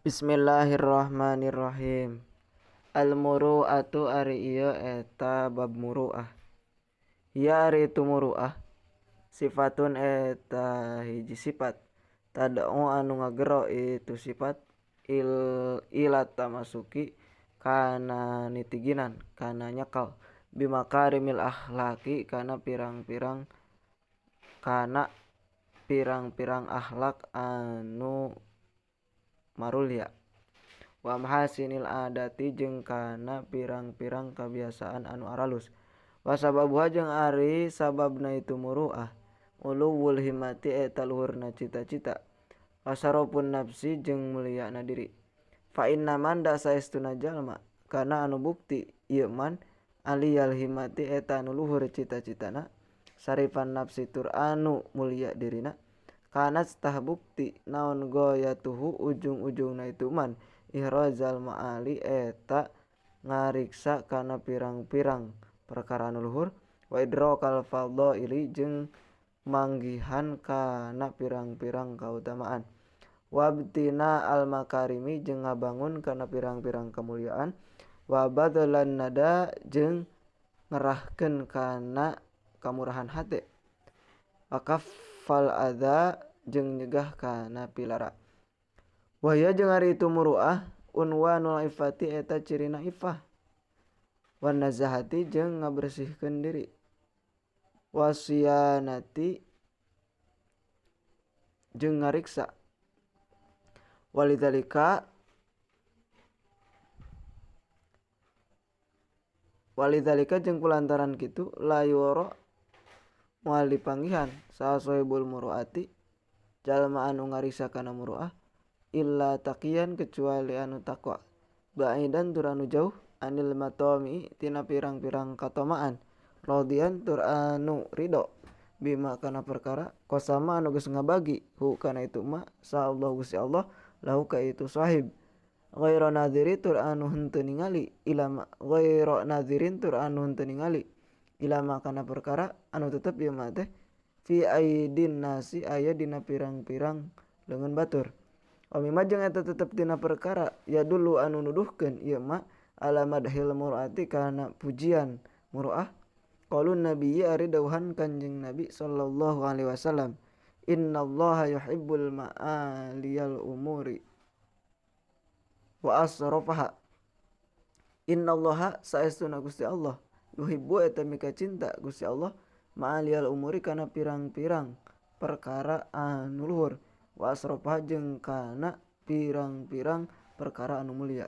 Bismillahirrahmanirrahim. Al-muru'atu ari ieu eta bab muru'ah. Hiya ari itu muru'ah sifatun eta hiji sifat tad'u anu ngagero itu sifat ila tamasuki kana nitiginan kana nyekel bimakarimil akhlaqi kana pirang-pirang akhlak anu marulya wa mahasinil adati jeung kana pirang-pirang kabiasaan anu aralus wa sababuha jeung ari sababna itu muru'ah uluwul himmati eta luhurna cita-cita wa sarofun nafsi jeung mulyana diri fa inna man da saestuna jalma kana anu bukti ieu man aliyal himmati eta anu luhur cita-citana sarifan nafsi tur anu mulya dirina kana tah bukti naon goyatuhu ujung-ujungna itu man ihrazal ma'ali eta ngariksa kana pirang-pirang perkara anu luhur wa idrakal fadhaili jeung manggihan kana pirang-pirang kautamaan wabtina al makarimi jeung ngabangun kana pirang-pirang kemuliaan wa badlan nada jeung ngerahkeun kana kamurahan hate wa kaffal adza jeung nyegah kana pilara wahya jeung ari itu muru'ah unwanul iffati eta cirina iffah wan nazahati jeung ngabersihkeun diri wasianati jeung ngariksa walidzalika jeung kulantaran kitu la yura moal dipanggihan saha sahibul muru'ati jalma anu ngariksa kana muru'ah illa taqiyan kecuali anu takwa ba'idan tur anu jauh anil matami tina pirang-pirang katomaan radian tur anu ridho bima kana perkara qasama anu geus ngabagi hu kana itu ma sa Allah Gusti Allah lahu ka itu sahib ghaira nadhiri tur anu henteu ningali ilama ghaira nadhirin tur anu henteu ningali ilama kana perkara anu tetep ieu mah teh fi aidin nasi aya dina pirang-pirang leungeun batur wa mimma jeung eta tetep dina perkara ya dulu anu nuduhkeun ieu mah ala madhil muru'ati kana pujian muru'ah qaulun nabiyyi ari dawuhan Kanjeng Nabi sallallahu alaihi wasallam innallaha yuhibbul ma'aliyal umuri wa asrafaha innallaha saestuna Gusti Allah yuhibbu eta mika cinta Gusti Allah ma'aliyal umuri kana pirang-pirang perkara anu luhur wa asrafaha jeung kana pirang-pirang perkara anu mulia.